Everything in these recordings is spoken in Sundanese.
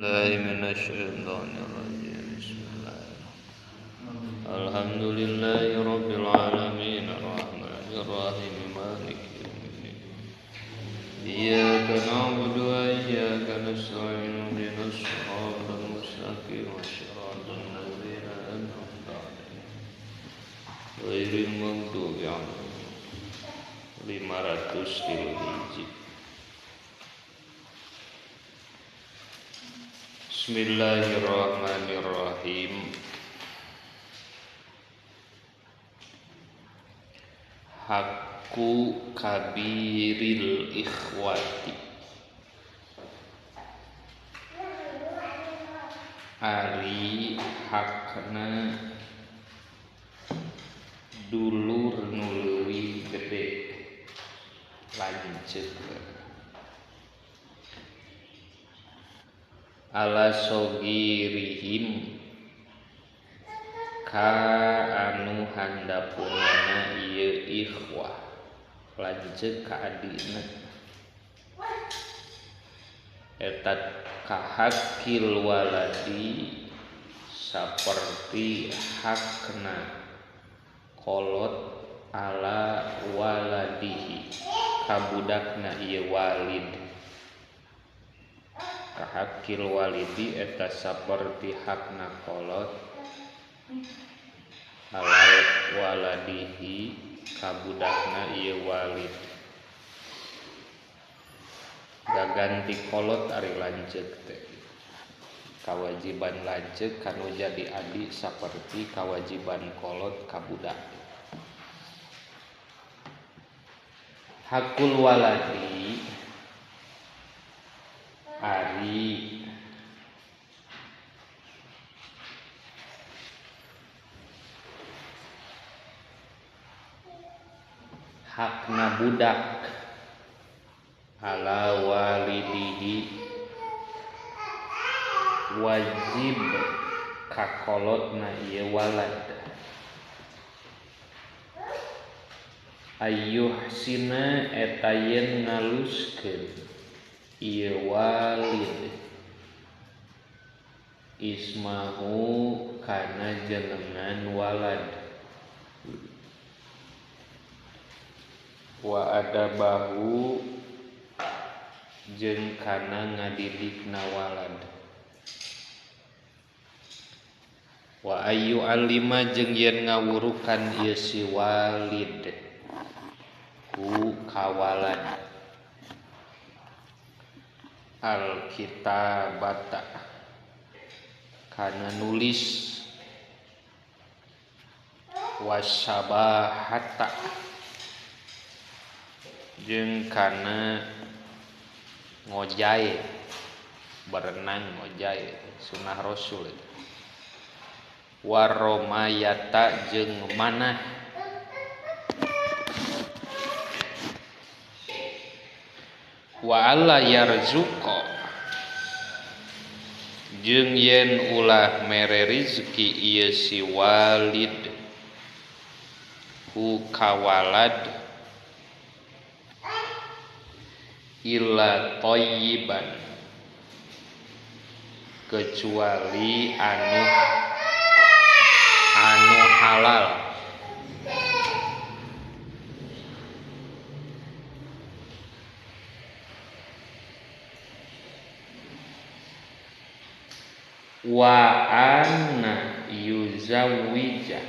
Minasyaitonirrajim. Bismillahirrahmanirrahim. Alhamdulillahi rabbil alamin arrahmanir rahim maliki yaumiddin. Iyyaka na'budu wa iyyaka nasta'in ihdinas siratal mustaqim siratal ladzina an'amta 'alaihim ghairil maghdubi 'alaihim. 503. Bismillahirrahmanirrahim. Hakku kabiril ikhwati. Ari hakna dulur nu leuwih gede lanceuk ala sogirihim ka anu handapunana ieu ikhwah lanceuk ka adina eta kahakil waladi saperti hakna kolot ala waladihi kabudakna ieu walid. Kahakil walidi eta saperti hakna kolot ala waladihi kabudakna ieu walid. Gaganti kolot ari lanceuk teh. Kawajiban lanceuk kanu jadi adi saperti kawajiban kolot ka budak. Hakul waladi ari hakna budak ala walidihi wajib kakolotna ieu walad ayyuhsina eta yen ngaluskeun ieu walid ismahu kana jenengan walad wa adabahu jeung kana ngadidikna walad wa ayu alima jeung yen ngawurukan ieu si walid ku kawalad alkitabata kana nulis wasabahata jeung kana ngojay berenang ngojay sunah rasul waromayata jeung manah wa alla yarzuqa jeung yen ulah mere rizki ieu si walid ku kawalad illa thayyiban kecuali anu halal wa anna yuzawwija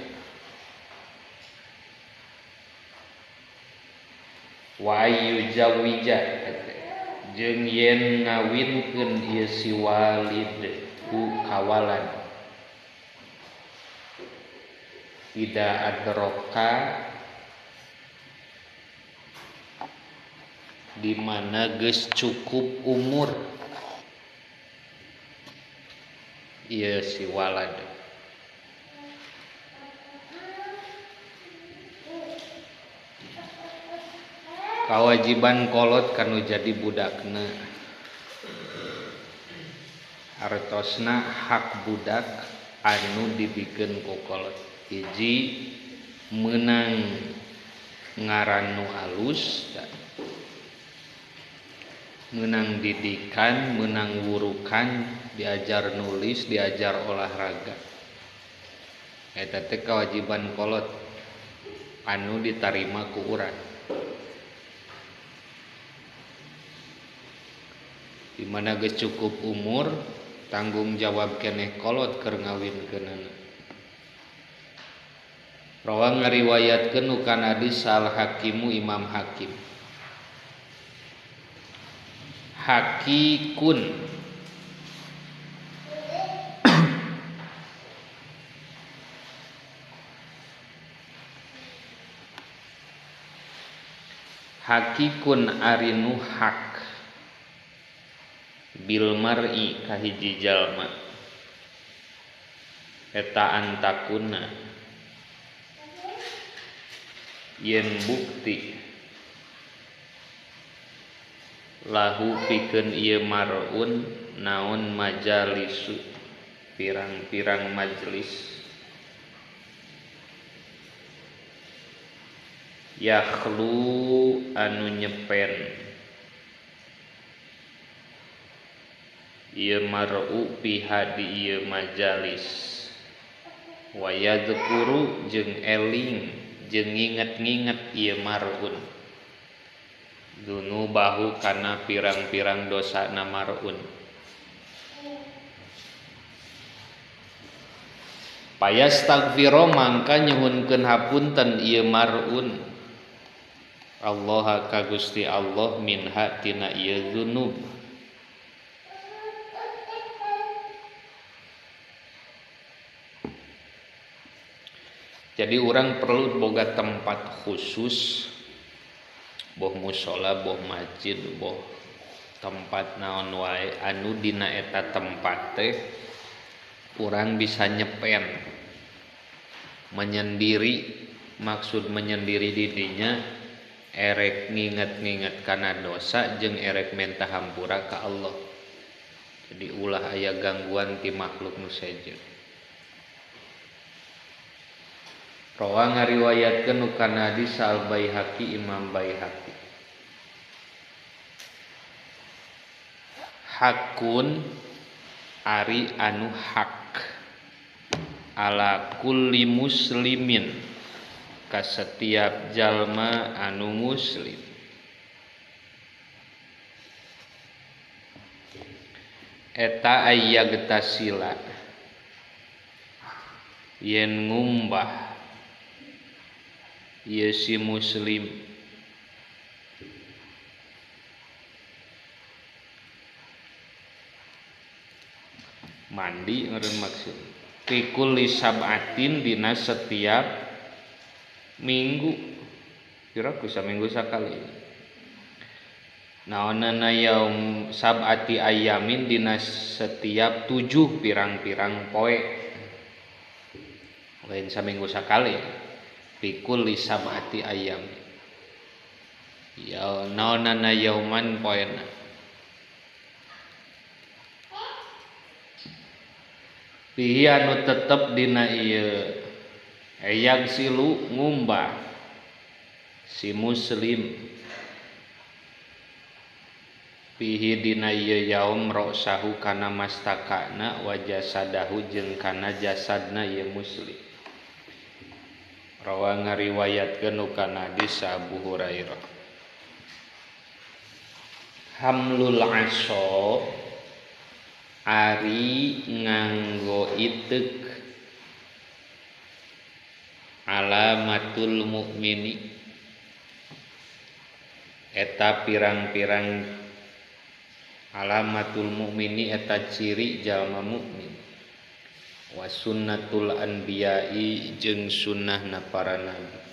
wa yuzawwija jeung yen ngawinkeun ieu si walid ku kawalad ida adroka di mana geus cukup umur ieu si walad. Kawajiban kolot kanu jadi budakna artosna hak budak anu dibikeun ku kolot. Hiji meunang ngaran nu alus, meunang didikan, meunang wurukan diajar nulis, diajar olahraga. Eta teh kewajiban kolot anu ditarima ku urang. Di mana geus cukup umur, tanggung jawab keneh kolot keur ngawinkeunana. Rawa ngariwayatkeun nu kana hadis Al Hakimu Imam Hakim. Hakikun hakikun ari nu hak bil mar'i ka hiji jalma eta antakuna yen bukti lahu pikeun ieu mar'un naon majalisu pirang-pirang majelis yakhlu anu nyepen ieu mar'u piha di ieu majalis wa yadzkuru jeung eling jeung nginget-nginget ieu mar'un dunubahu kana pirang-pirang dosa na mar'un. Payastaghfiro mangka nyuhunkeun hapunten ieu mar'un Allah ka Gusti Allah minha tina ieu dzunub. Jadi orang perlu boga tempat khusus, boh mushola, boh masjid, boh tempat naon wae anu dina eta tempat teh urang bisa nyepen, menyendiri. Maksud menyendiri didinya erek nginget-nginget kana dosa jeung erek menta hampura ka Allah. Jadi ulah aya gangguan ti makhluk nu sejen. Rawa ngariwayatkeun nu kana hadis Al Baihaqi Imam Baihaqi. Hakun ari anu hak ala kulli muslimin ka setiap jalma anu muslim. Eta ayyagtasila yen ngumbah ieu si muslim mandi ngeureun maksud fi kulli sab'atin dina setiap minggu, kira ku saminggu sakali. Naonana yaum sab'ati ayamin dina setiap 7 pirang-pirang poe, lain saminggu sakali. Pikul sab'ati ayam ya naonana yauman poena. Pihi anu tetep dina ieu eyag silu ngumbah si muslim pihi dina ieu yaum ra'sahu kana mastakana wa jasadahu jeung kana jasadna ieu muslim. Rawa ngariwayatkeun nu kana hadis Abu Hurairah. Hamlul aso ari nganggo iteuk alamatul mukmini eta pirang-pirang alamatul mukmini eta ciri jalma mukmin wa sunnatul anbiya'i jeung sunnahna para nabi.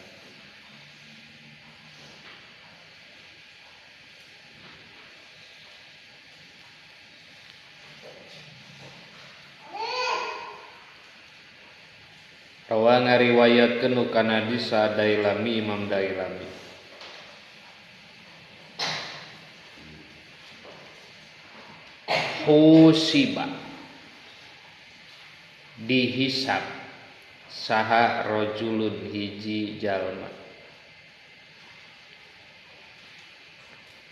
Rawa ngariwayatkeun nu kana hadis Dailami Imam Dailami. Husiba dihisab saha rajulun hiji jalma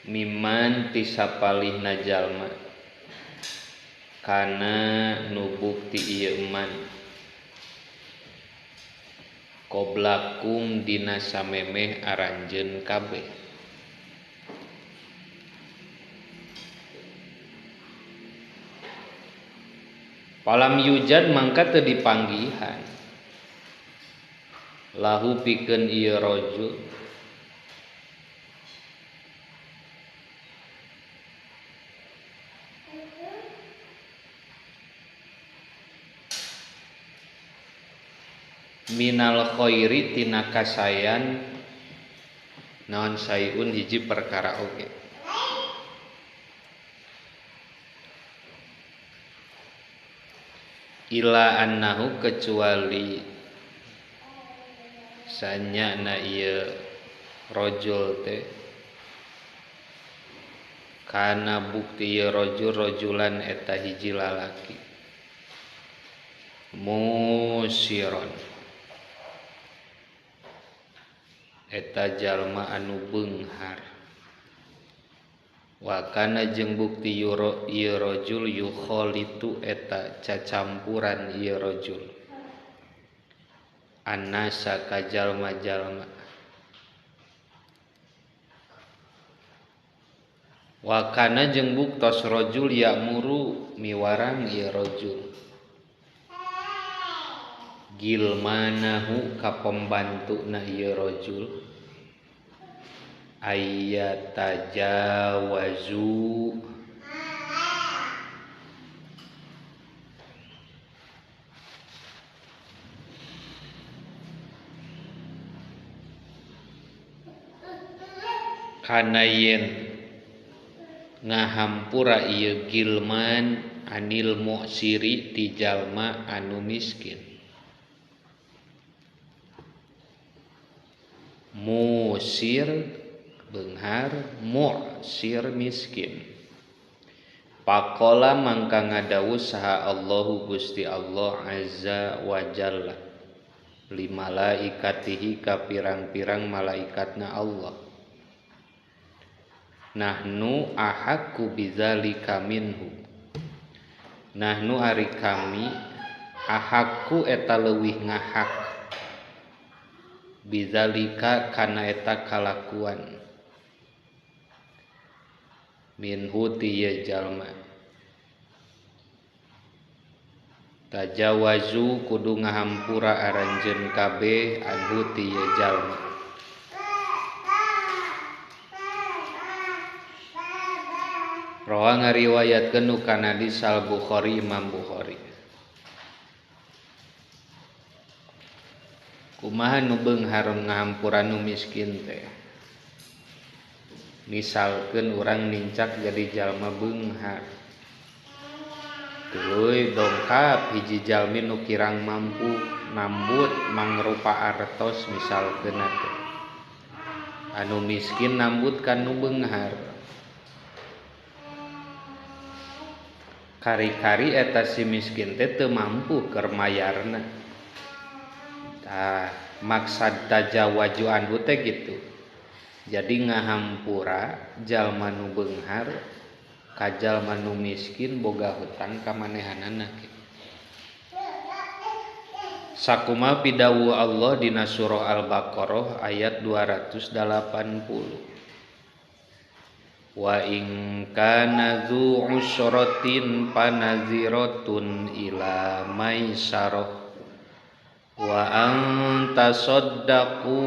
miman tisapalihna jalma Kana nu bukti ieu man qoblakum dina samemeh aranjeun kabeh. Palam yujad mangka teu dipanggihan lahu pikeun ieu rajul minal khairi tina kasayan naon sayun hiji perkara oge. Ila annahu kecuali sanyana ieu rajul teh kana bukti ieu rajul rajulan eta hiji lalaki musiron eta jalma anu beunghar wa kana jeung bukti ieu rajul yukhalitu eta cacampuran ieu rajul annasa ka jalma-jalma wa kana jeung buktos rajul ya'muru miwarang ieu rajul gilmanahu ka pembantuna ieu rajul ayatajawazu kana yen ngahampura ieu gilman anil mu'siri ti jalma anu miskin. Musir beunghar, mu'sir miskin. Pakola mangka ngadawuh saha Allahu Gusti Allah Azza wa Jalla li malaikatihi ka pirang-pirang malaikatna Allah. Nahnu ahaqqu bidzalika minhu. Nahnu ari kami ahaqqu eta leuwih ngahak bidzalika kana eta kalakuan minhu ti ieu jalma. Tajawazu kudu ngahampura aranjeun kabeh anhu ti ieu jalma. Rawa ngariwayatkeun nu kana hadis Al Bukhari Imam Bukhari. Kumaha nu beunghar ngahampura nu miskin teh? Misalkeun urang nincak jadi jalma beunghar. Tuluy dongkap hiji jalmi nu kirang mampu nambut mangrupa artos misalkeun teh. Anu miskin nambut ka nu beunghar. Kari-kari eta si miskin teh teu mampu keur mayarna. Tah maksad tajawaju anhu teh gitu. Jadi ngahampura jalma nu beunghar ka jalma nu miskin boga hutang ka manehanana kitu. Sakumaha pidawuh Allah dina surah Al-Baqarah ayat 280. Wa in kana dzu usratin panaziratun ila maisarah wa an tasaddaqu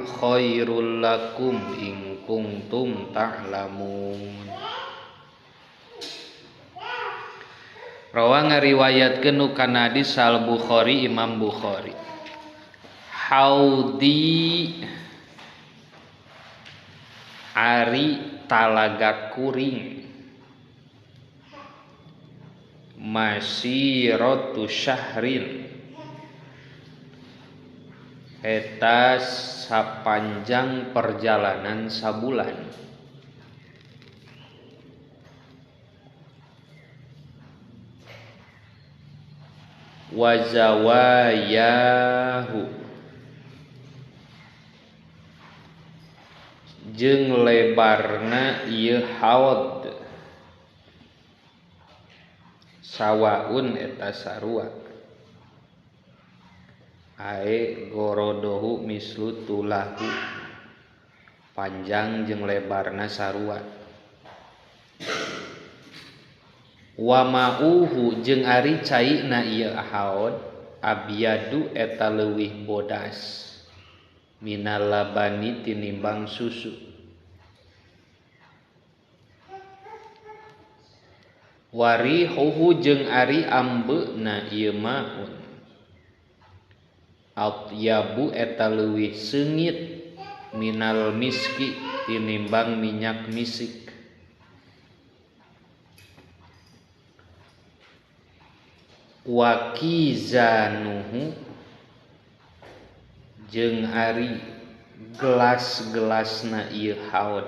khairul lakum in kuntum ta'lamun. Rawa ngariwayatkeun nu kana hadis Al Bukhari Imam Bukhari. Haudi ari talaga kuring masiratu syahrin eta sapanjang perjalanan sabulan. Wazawayahu jeung lebarna ieu haud Sawaun eta sarua ae gorodohu mislu tulahu panjang jeung lebarna sarua. Wa ma'uhu jeung ari caina ieu haud abyadu eta leuwih bodas minal labani tinimbang susu. Warihuhu jeung ari ambeuna ieu maun atyabu eta leuwih seungit minal miski tinimbang minyak misik. Wa kizanuhu jeung ari gelas-gelasna ieu haud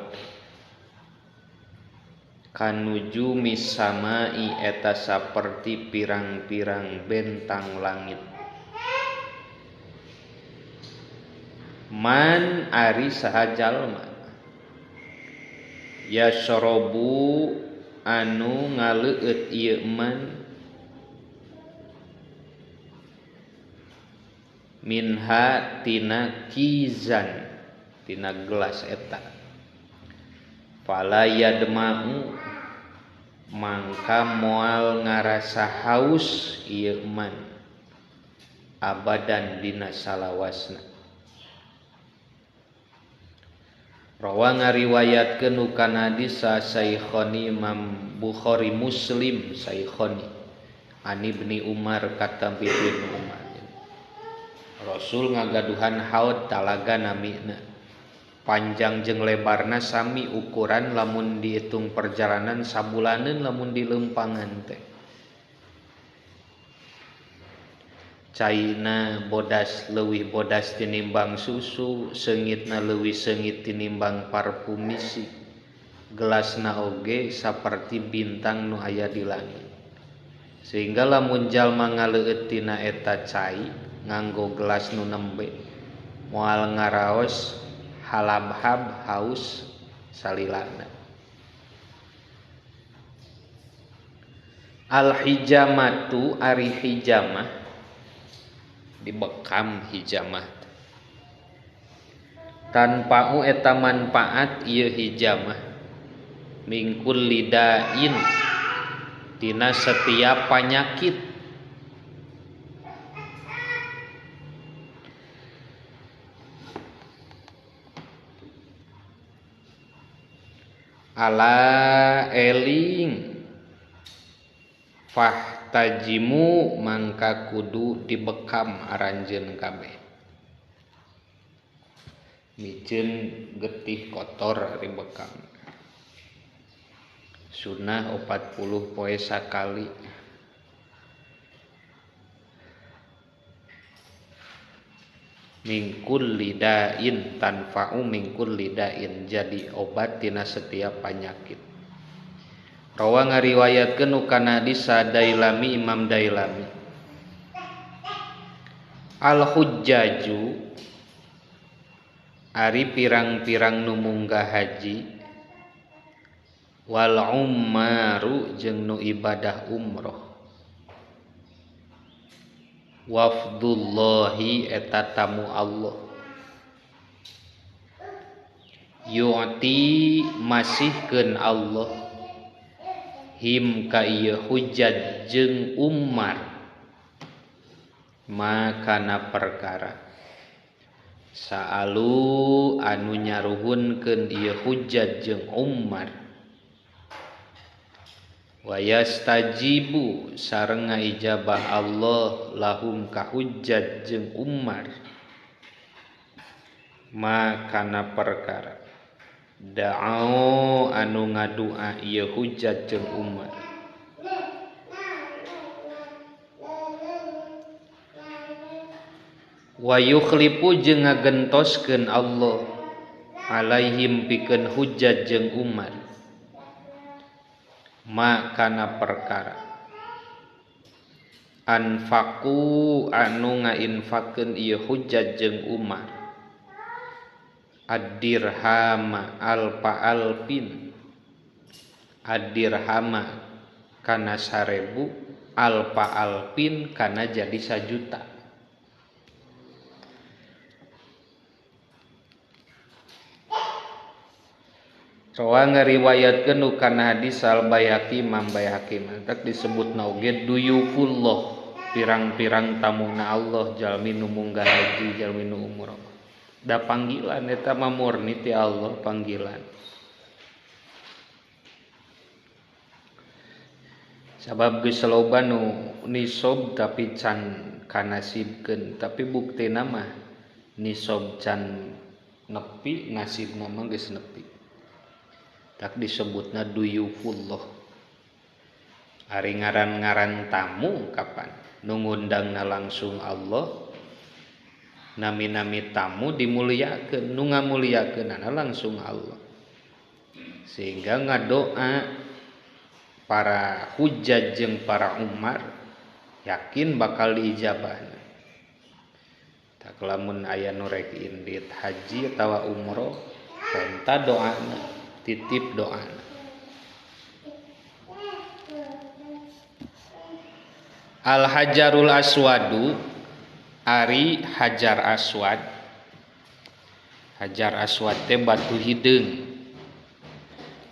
kanuju misamai eta saperti pirang-pirang bentang langit. Man ari saha jalma yasrobu anu ngaleueut ieu man minha tina kizan tina gelas eta fala yadma'u mangka moal ngarasa haus ieu man abadan dina salawasna. Rawa ngariwayatkeun kana hadis Saikhoni Imam Bukhari Muslim Saikhoni an Ibni Umar katampi Ibnu Umar. Rasul ngagaduhan haud talaga namina panjang jeung lebarna sami ukuran lamun dihitung perjalanan sabulaneun lamun dilempangan teh. Caina bodas leuwih bodas tinimbang susu, seungitna leuwih seungit tinimbang parfum misik. Gelasna oge saperti bintang nu aya di langit. Sehingga lamun jalma ngaleueut tina eta cai nganggo gelas nu nembe moal ngaraos halabhab haus salilana. Al hijamatu ari hijamah dibekam hijamah tanpa'u eta manfaat ieu hijamah mingkul lidain tina setiap panyakit. Ala eling fahtajimu mangka kudu dibekam aranjeun kabeh miceun getih kotor ari bekam sunah 40 poe sakali. Mingkul lidain tanfa'u mingkul lidain jadi obat tina setiap penyakit. Rawa ngariwayatkeun kana hadis Dailami Imam Dailami. Al hujjaju ari pirang-pirang nu munggah haji wal ummaru jeung nu ibadah umroh wafdullahi eta tamu Allah yu'ti masihkeun Allah him ka ieu hujjaj jeung ummar makana perkara saalu anu nyaruhunkeun ieu hujjaj jeung ummar wa yastajibu sareng ngaijabah Allah lahum ka hujjaj jeung ummar makana perkara da'au anu ngadua ieu hujjaj jeung ummar. Wa yukhlifu jeung ngagentoskeun Allah alaihim pikeun hujjaj jeung ummar makana perkara anfaqu anu ngainfakeun ieu hujjaj jeung ummar ad-dirhama alfa alfin ad-dirhama kana 1000 Alfa alpin kana jadi 1 juta. Rawa ngariwayatkeun nu kana hadis Al Baihaqi Imam Baihaqi mantak disebutna oge duyufullah pirang-pirang tamuna Allah jalmi nu munggah haji jalmi nu umroh. Da panggilan eta mah murni ti Allah panggilan. Sabab geus loba nu nisob tapi can kanasibkeun, tapi buktina mah nisob can nepi nasibna mah geus nepi. Tak disebutna duyufullah. Ari ngaran-ngaran tamu kapan nu ngundangna langsung Allah, nami-nami tamu dimuliakeun, nu ngamuliakeunana langsung Allah. Sehingga ngadoa para hujjaj jeung para umar yakin bakal diijabahna. Tak lamun aya nu rek indit haji atawa umroh, penta doana, titip doana. Al hajarul aswadu ari hajar aswad. Hajar aswad teh batu hideung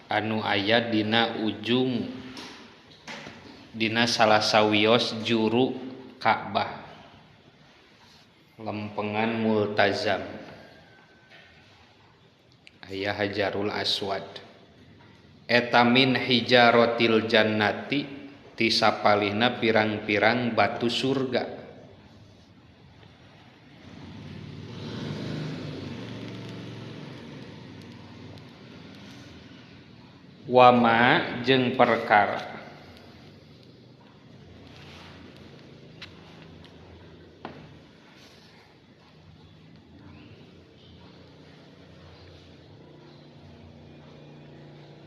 anu aya dina ujung dina salah sawios juru Ka'bah lempengan multazam aya hajarul aswad. Eta min hijarotil jannati ti sapalihna pirang-pirang batu surga. Wama jeung perkara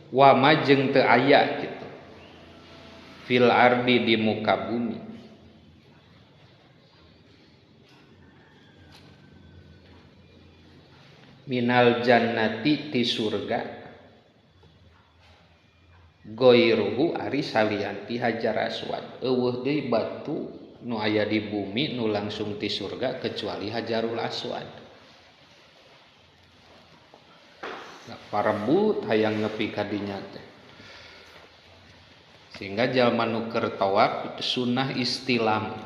wama jeung teu aya kitu fil ardi di muka bumi minal jannati ti surga goiruhu ari salianti hajar aswad. Eueuh deui batu nu aya di bumi nu langsung ti surga kecuali hajarul aswad. Nah, parebut hayang nepi ka dinya teh. Sehingga jalma nu keur tawaf sunnah istilam.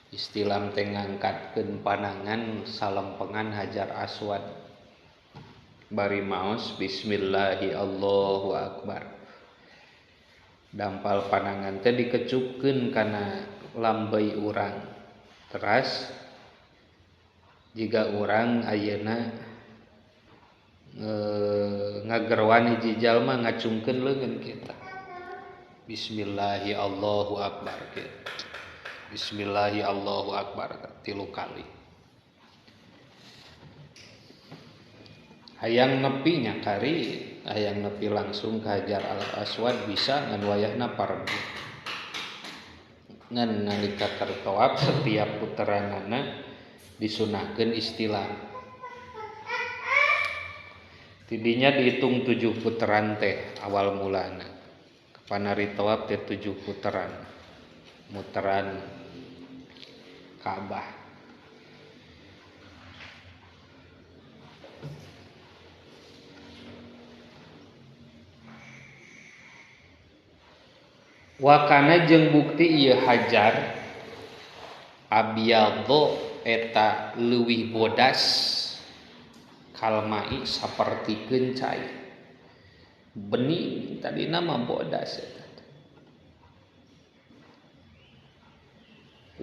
Istilam teh ngangkatkeun panangan salempengan hajar aswad. Bari maos bismillahi Allahu akbar. Dampal panangan teh dikecupkeun kana lambey urang. Teras jiga urang ayeuna ngagerwan hiji jalma ngacungkeun leungeun kita. Bismillahi Allahu akbar kitu. Bismillahi Allahu akbar 3 kali. Hayang nepi nya kari, hayang nepi langsung ke Hajar al Aswad bisa ngan wayahna parebut. Ngan nalika keur tawaf setiap puteranana disunahkeun istilah. Tidinya dihitung 7 puteran teh awal mulana. Kapanari tawaf teh 7 puteran. Muteran Ka'bah. Wakana jeung bukti ieu hajar abyadho eta leuwih bodas kalmai saperti cai bening tadi nama bodas eta.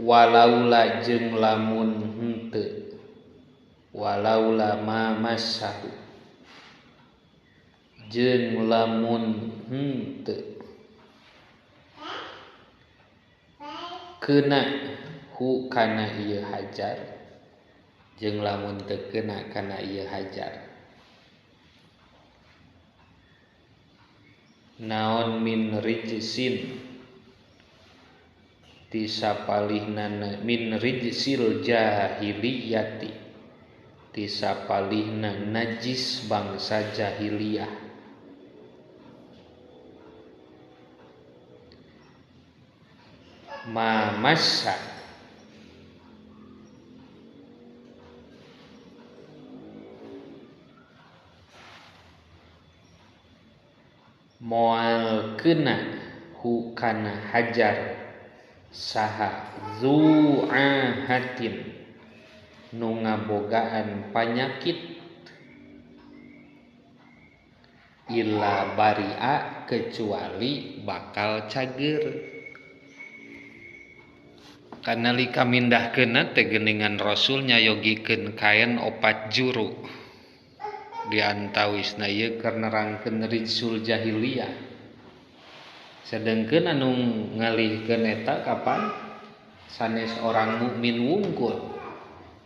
Walaula jeung lamun henteu walaula ma masahu jeung lamun henteu kena hu kana ieu hajar jeung lamun teu kena kana ieu hajar naon min rijsin ti sapalihna min rijsil jahiliyati ti sapalihna najis bangsa jahiliyah Ma massa moal kena hu kana hajar saha zu'ahatin nu ngabogaan panyakit illa bari'a kecuali bakal cager. Kanalika mindahkeunna teh geuningan Rasul nyayogikeun kaen opat juru. Di antawisna ieu keur nerangkeun rijsul jahiliyah. Sedengkeun anu ngalihkeun eta kapan sanes orang mukmin wungkul.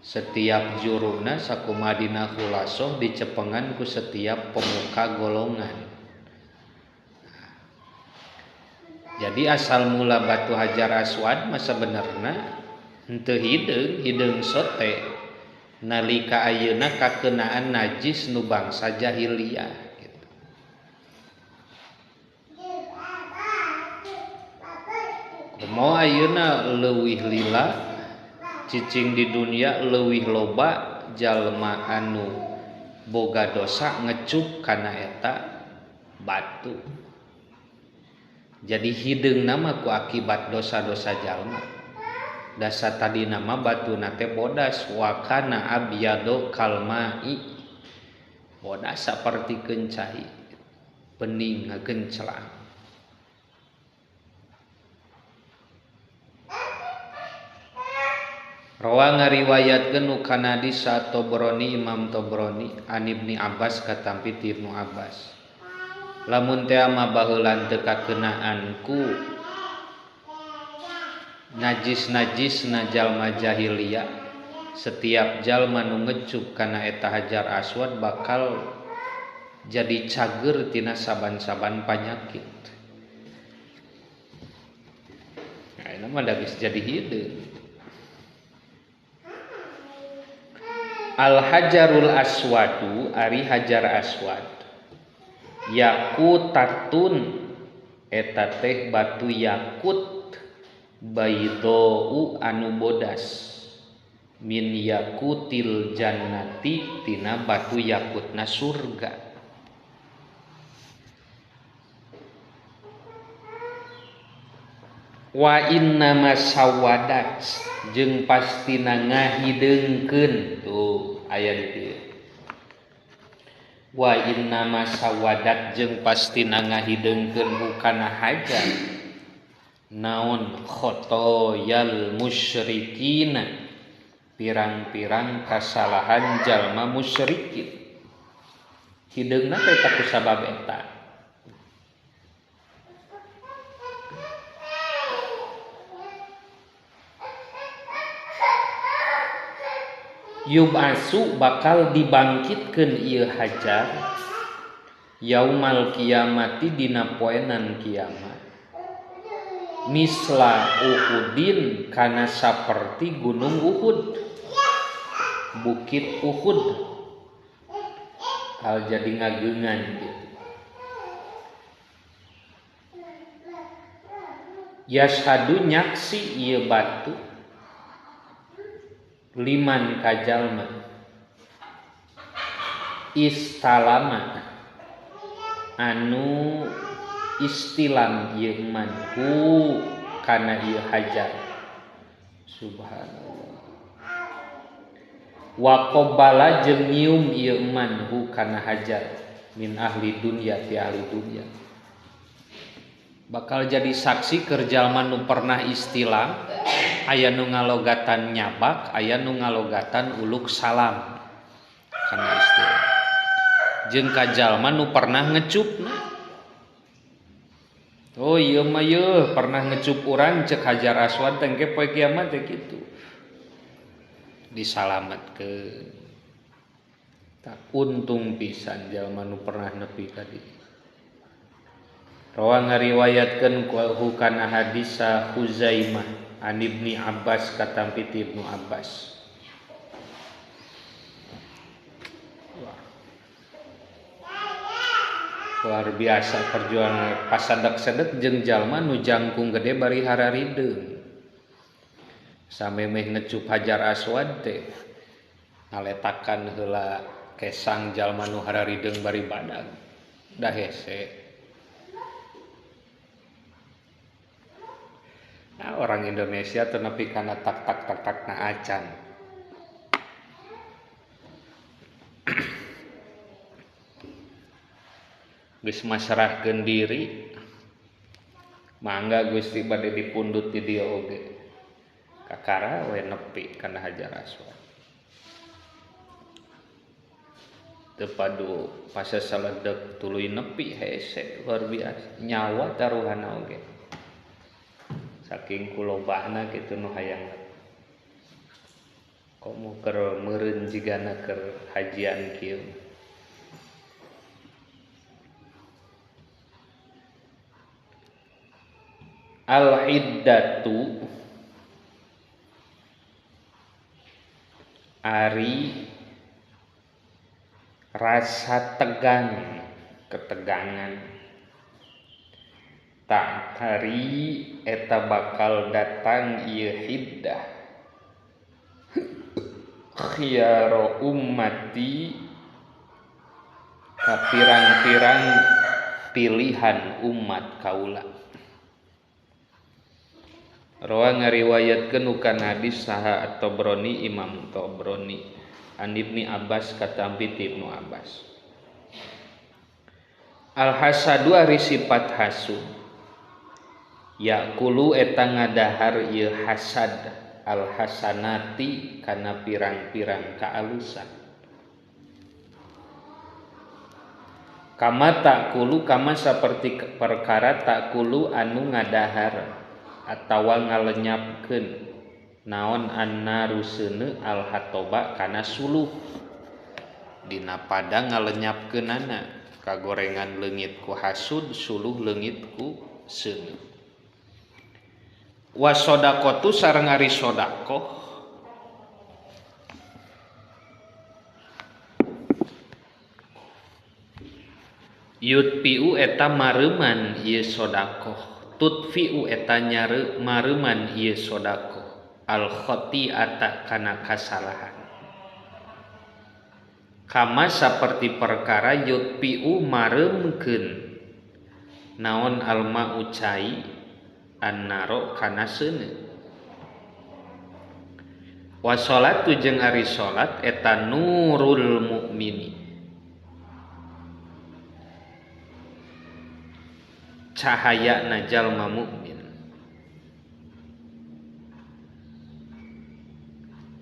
Setiap juruna sakumaha dina khulasoh dicepengan ku setiap pemuka golongan. Jadi asal mula batu Hajar Aswad masa benerna henteu hideung, hideung sote nalika ayeuna kakenaan najis nu bangsa jahiliyah gitu. Komo ayeuna leuwih lila cicing di dunia leuwih loba jalma anu boga dosa ngecup kana eta batu. Jadi hideung nama ku akibat dosa-dosa jalma. Dasa tadi nama batu nate bodas wakana abyado kalmai. Bodas saperti kencai, bening ngagencelang. Rawa ngariwayatkeun nu kana hadis Tobroni Imam Tobroni an Ibni Abbas katampi ti Ibnu Abbas. Lamun teh mah baheula teu kakenaan ku najis-najisna jalma jahiliyah, setiap jalma nu ngecup kana eta Hajar Aswad bakal jadi cager tina saban-saban panyakit. Nah, ini mah da geus jadi hideung. Al Hajarul Aswadu ari Hajar Aswad yakutatun eta teh batu yakut baidau anu bodas min yakutil jannati tina batu yakutna surga. Wa inna masawadat jeung pastina ngahideungkeun tuh aya di dieu. Wa inna masawadat jeung pastina ngahideungkeun hukana hajar naon khotoyal musyrikina pirang-pirang kasalahan jalma musyrikin. Hideungna teh ku sabab eta. Yub'asu bakal dibangkitkeun ieu hajar yaumal kiamati dina poenan kiamat misla Uhudin kana saperti gunung Uhud, bukit Uhud kal jadi ngageungan gitu. Yashhadu nyaksi ieu batu liman kajalma istalama anu istilam ieu man hu kana ieu hajar. Subhanallah. Wa qabala jeung nyium ieu man hu kana hajar min ahli dunya ti ahli dunya. Bakal jadi saksi keur jalma nu pernah istilam, aya nu ngalogatan nyabak, aya nu ngalogatan uluk salam kana istilah. Jeung ka jalma nu pernah ngecupna. Oh ieu mah yeuh pernah ngecup urang cek Hajar Aswad teh engke poe kiamat teh kitu. Disalametkeun. Tak untung pisan jalma nu pernah nepi ka dieu. Rawa ngariwayatkeun hukana hadis Huzaimah an Ibni Abbas katampi ti Ibnu Abbas. Wah. Luar biasa perjuangan pasadek-sedek jeung jalma nu jangkung gede bari hararideung. Samemeh ngecup Hajar Aswad teh ngaletakan heula kesang jalma nu hararideung bari badag da hese. Nah, orang Indonesia teu nepi kana tak tak tak tak na acan. Geus masrahkeun diri mangga Gusti bade dipundhut di dieu oge. Kakara we nepi kana Hajar Aswad. Teu padu pasasaledeg tuluy nepi hese luar biasa nyawa taruhana oge. Saking kulobana kitu nu hayang. Komo keur meureun jigana keur hajian kieu. Al iddatu ari rasa tegang, ketegangan tak hari eta bakal datang ieu hiddah khiyaro ummati ka pirang-pirang pilihan umat kaula. Rawa ngariwayatkeun kana hadis saha At-Tabrani Imam Tabrani an Ibni Abbas katampi ti Ibnu Abbas. Al hasadu ari sifat hasud yaqulu eta ngadahar ieu hasad al hasanati kana pirang-pirang kaalusan. Kama taqulu kama saperti perkara taqulu anu ngadahar atawa ngalenyapkeun naon annaru seuneu al hatoba kana suluh. Dina padang ngalenyapkeunana kagorengan leungit ku hasud suluh leungit ku seuneu. Wa shadaqatu sareng ari sedekah yutfiu eta mareuman ieu sedekah tutfiu eta nyare mareuman ieu sedekah al khati'ata kana kasalahan. Kama saperti perkara yutfiu mareumkeun naon alma'u cai annaro kana seuneu. Wa sholatu jeung ari salat eta nurul mukmini cahayana jalma mukmin.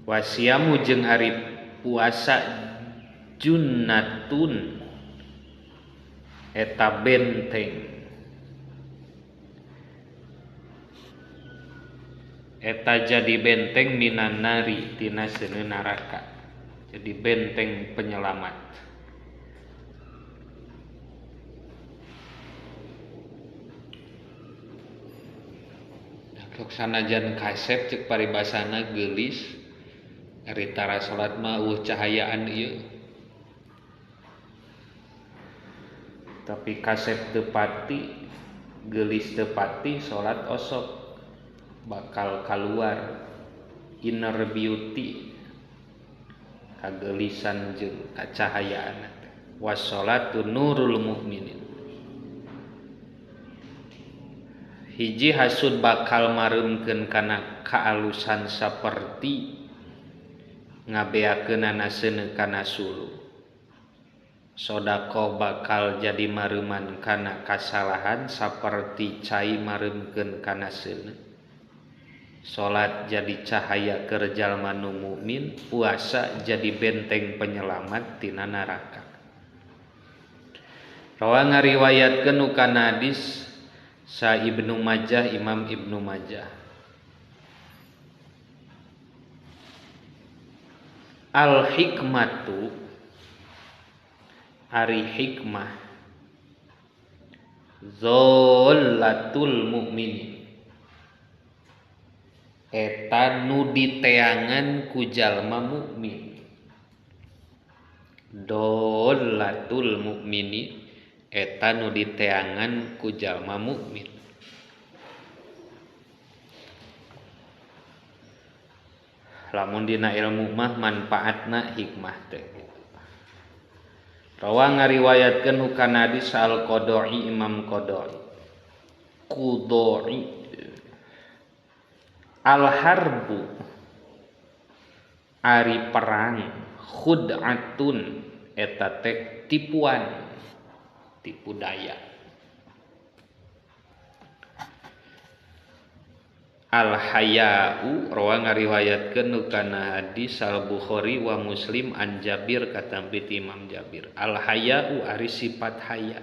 Wasiamu jeung ari puasa junnatun eta benteng eta jadi benteng minan nari tina seuneu neraka, jadi benteng penyelamat. Sok sanajan kasep cek paribasana geulis ari tara salat mah eueuh cahayaan ieu. Tapi kasep teu pati, geulis teu pati salat osok bakal kaluar inner beauty kageulisan jeung kacahayaan. Wassalatu nurul mukminin. Hiji hasud bakal mareumkeun kana kaalusan saperti ngabeakeunana seuneu kana suluh. Sedekah bakal jadi mareuman kana kasalahan saperti cai mareumkeun kana seuneu. Salat jadi cahaya keur jalma nu mukmin, puasa jadi benteng penyelamat tina neraka. Rawa ngariwayatkeun kana hadis Sa Ibnu Majah Imam Ibnu Majah. Al hikmatu ari hikmah zollatul mukminin eta nu diteangan ku jalma mukmin. Dollatul mukmini eta nu diteangan ku jalma mukmin. Lamun dina ilmu mah manfaatna hikmah teh. Rawa ngariwayatkeun hukana hadis Al-Qadai Imam Qadai. Qudai al-harbu ari perang khud'atun eta teh tipuan, tipu daya. Al-haya'u rawa ngariwayatkeun nu kana hadis Al-Bukhari wa Muslim an Jabir katampi ti Imam Jabir. Al-haya'u ari sifat haya.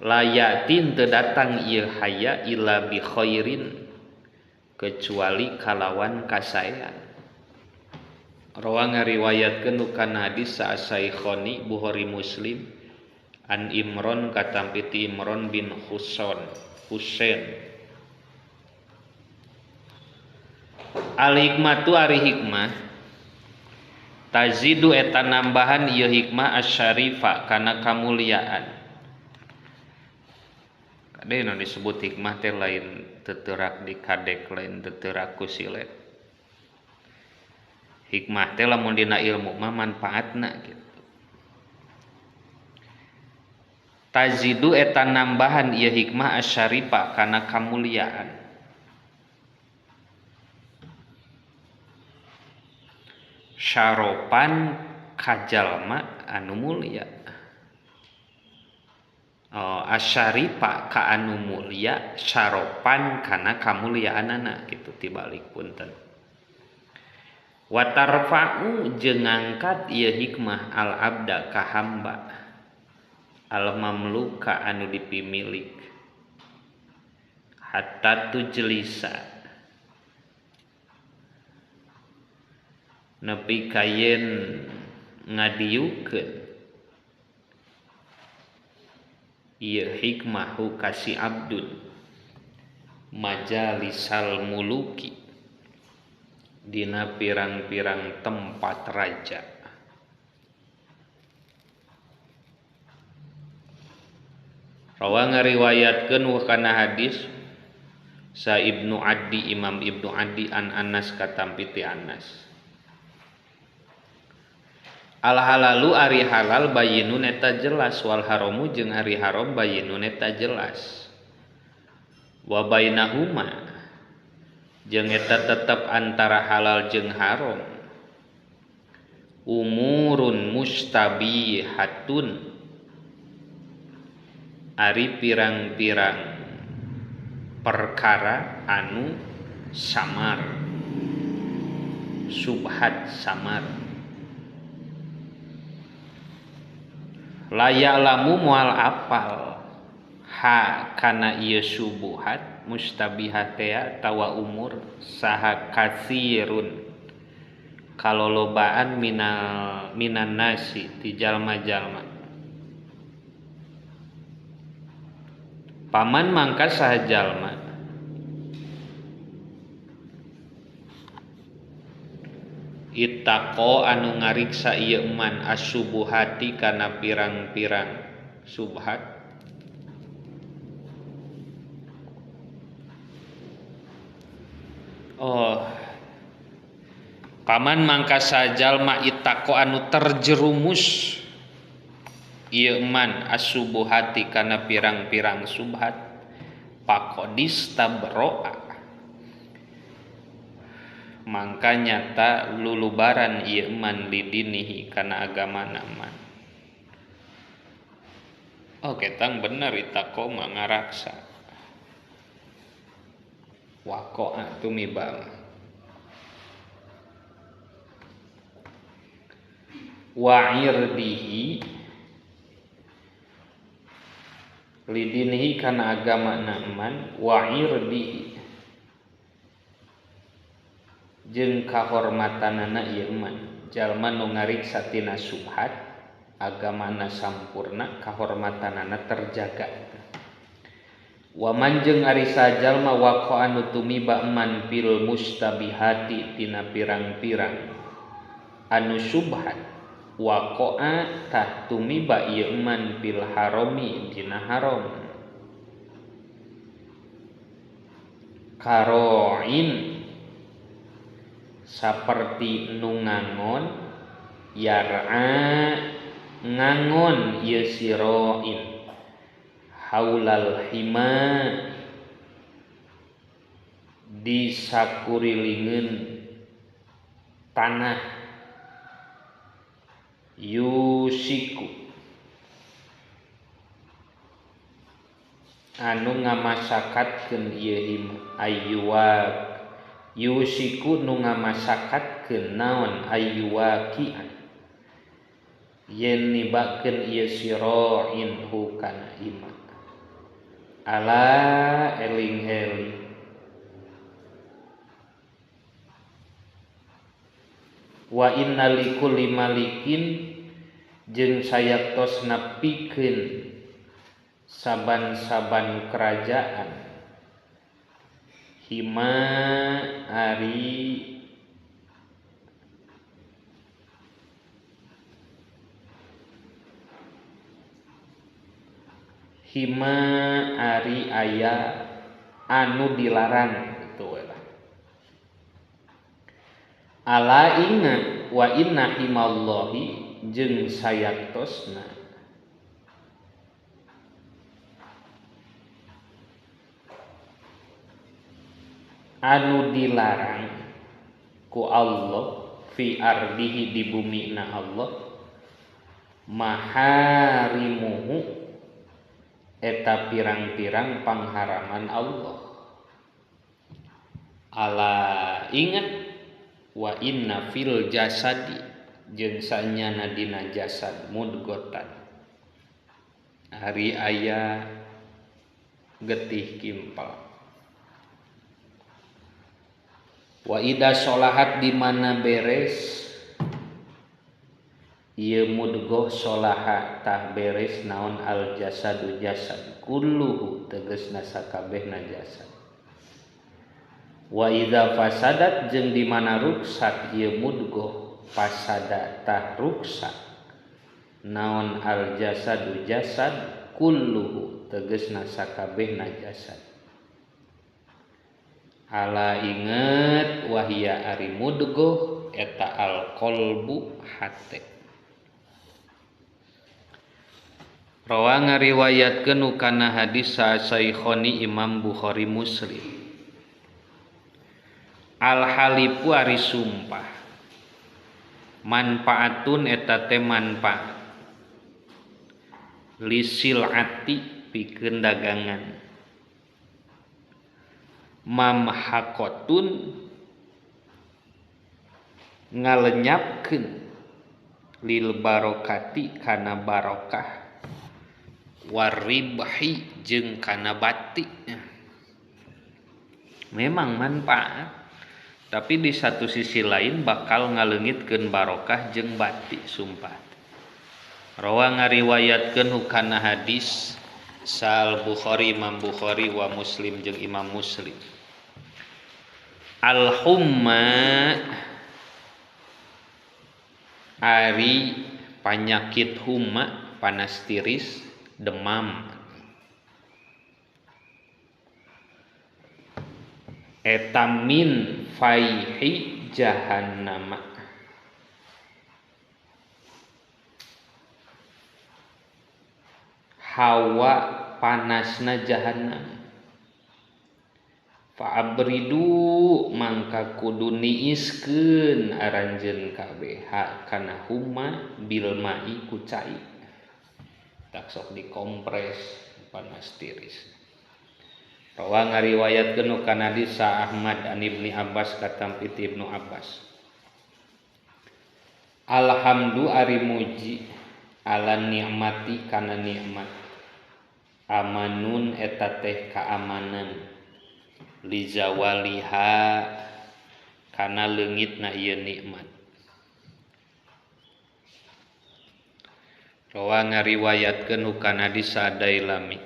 Layatin teu datang ieu haya illa bi khairin kecuali kalawan kasaean. Rawa ngariwayatkeun nu kana hadis Saikhoni Bukhari Muslim an Imron katampi ti Imron bin Husain. Al hikmatu ari hikmah tazidu eta nambahan ieu hikmah asyarifa kana kamuliaan. Kade nu disebut hikmah teh lain teuterak di kadek, lain teuterak ku silet. Hikmah teh lamun dina ilmu mah manfaatna gitu. Tazidu eta nambahan ieu hikmah asyarifa kana kamuliaan. Syaropan kajalma anu mulia. Oh, asyarifa ka anu mulia, syaropan kana kamuliaanana gitu tibalik punten. Watarfa'u jeung ngangkat ieu hikmah al abda ka hamba al mamluka anu dipimilik hatta tujlisa nepi ka yen ngadiukeun ieu hikmahu ka si abdun majalisal muluki dina pirang-pirang tempat raja. Rawa ngariwayatkeun kana hadis Sa Ibnu Adi Imam Ibnu Adi an Anas katampi ti Anas. Al halalu ari halal bayinun eta jelas wal haramu jeung ari haram bayinun eta jelas. Wa bainahuma jeung eta tetep antara halal jeung haram umurun mustabihatun ari pirang-pirang perkara anu samar, subhat samar. Layalamu moal apal ha kana ieu subuhat mustabihatea tawa umur saha kasirun kalolobaan minan nasi ti jalma-jalma. Paman mangka saha jalma ittaqo anu ngariksa ieu man asubuhati kana pirang-pirang subhat Oh, paman mangka saha jalma ittaqo anu terjerumus ieu man asubuhati kana pirang-pirang subhat faqadis tabro'a mangka nyata lulubaran ieu man lidinihi kana agamana man. Oh, ketang bener ittaqo mah ngaraksa waqa'a tumibal wa irdihi lidinihi kana agama man wa irdihi jeung kahormatanana ieu man. Jalma nu ngariksa tina subhat agamana sampurna kahormatanana terjaga. Wa man jeung ari sajalma waqa anu tumiba man fil mustabihati tina pirang-pirang anu subhat waqa'a tah tumiba ieu man fil harami dina haram. Karoin saperti nu ngangon yar'a ngangon ieu siroin haulal hima di sakurilingeun tanah yusiku anu ngamasakatkeun ieu hima ayyuwa yusiku nu ngamasakatkeun naon ayyuwakian yen nibakeun ieu siroin hu kana ima ala eling-eling wa inna likulli malikin jeung sayaktos nepikeun saban-saban kerajaan hima ari hima ari aya anu dilarang gitu lah. Ala ingat wa inna himallahi jeung sayaktosna anu dilarang ku Allah fi ardihi di bumi na Allah maharimuhu eta pirang-pirang pangharaman Allah. Ala ingat wa inna fil jasadi jeung sanyana dina jasad mudgotan ari aya getih kimpal. Wa ida sholahat di mana beres ieu mudgoh sholaha tah beres naon al jasadu jasad kulluhu tegasna sakabehna jasad. Wa idza fasadat jeung di mana ruksak ieu mudgoh fasada tah ruksak naon al jasadu jasad kulluhu tegasna sakabehna jasad. Ala inget wahia ari mudgoh eta al qalbu hate. Rawa ngariwayatkeun kana hadis Saikhoni Imam Bukhari Muslim. Al halifu ari sumpah manfaatun eta teh manfaat lisilati pikeun dagangan mamhaqatun ngalenyapkeun lil barokati kana barokah waribhi jeung kana bati. Memang manfaat, tapi di satu sisi lain bakal ngaleungitkeun barokah jeung bati sumpah. Rawa ngariwayatkeun hukana hadis Sal Bukhari Imam Bukhari wa Muslim jeung Imam Muslim. Al humma ari panyakit humma panas tiris demam eta min faihi jahannama hawa panasna jahannam. Fa'abridu mangka kudu niiskeun aranjeun kabeh kana huma bil ma'i ku cai. Tak sok dikompres panas tiris. Rawa ngariwayatkeun kana hadis Sa Ahmad an Ibni Abbas katampi ti Ibnu Abbas. Alhamdu ari muji ala nikmati kana nikmat. Amanun eta teh kaamanan li zawaliha kana leungitna ieu nikmat. Rawa ngariwayatkeun kana hadis Sadailami.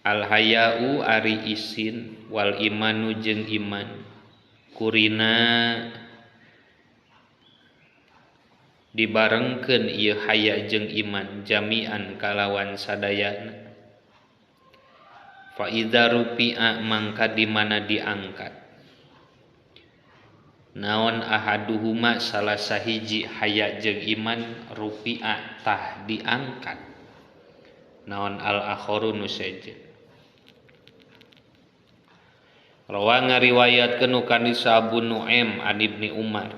Al haya'u ari isin wal imanu jeung iman kurina dibarengkeun ieu haya jeung iman jami'an kalawan sadayana. Fa idza rufi'a mangka di mana diangkat naon ahaduhuma salah sahiji haya jeung iman rufi'a tah diangkat naon al akharu nu sejen. Rawa ngariwayatkeun ka Abu Nu'aim an Ibni Umar.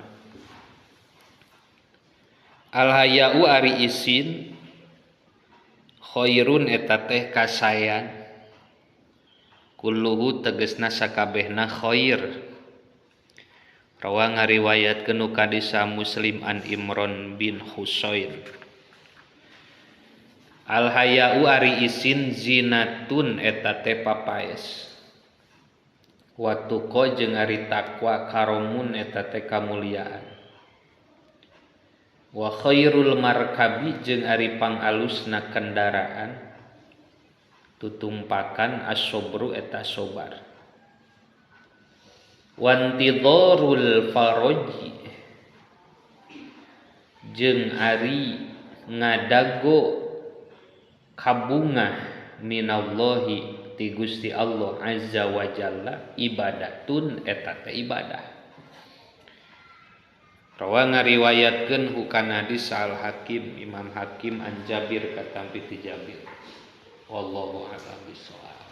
Al haya'u ari isin khairun eta teh kasayan kulluhu tegesna sakabehna khair. Rawa ngariwayatkeun ka Muslim an Imran bin Husain. Al haya'u ari isin zinatun eta teh papaes. Wa tuqa jeung ari takwa karomun eta teh kamuliaan. Wa khairul markabi jeung ari pangalusna kendaraan tutumpakan as-sabru eta sabar. Wantidharul faraji jeung ari ngadago kabungah minallahi ti Gusti Allah azza wa jalla ibadatun eta teh ibadah. Rawa ngariwayatkeun hukana hadis Al Hakim Imam Hakim an Jabir katampi ti Jabir. Wallahu a'lam bishawab.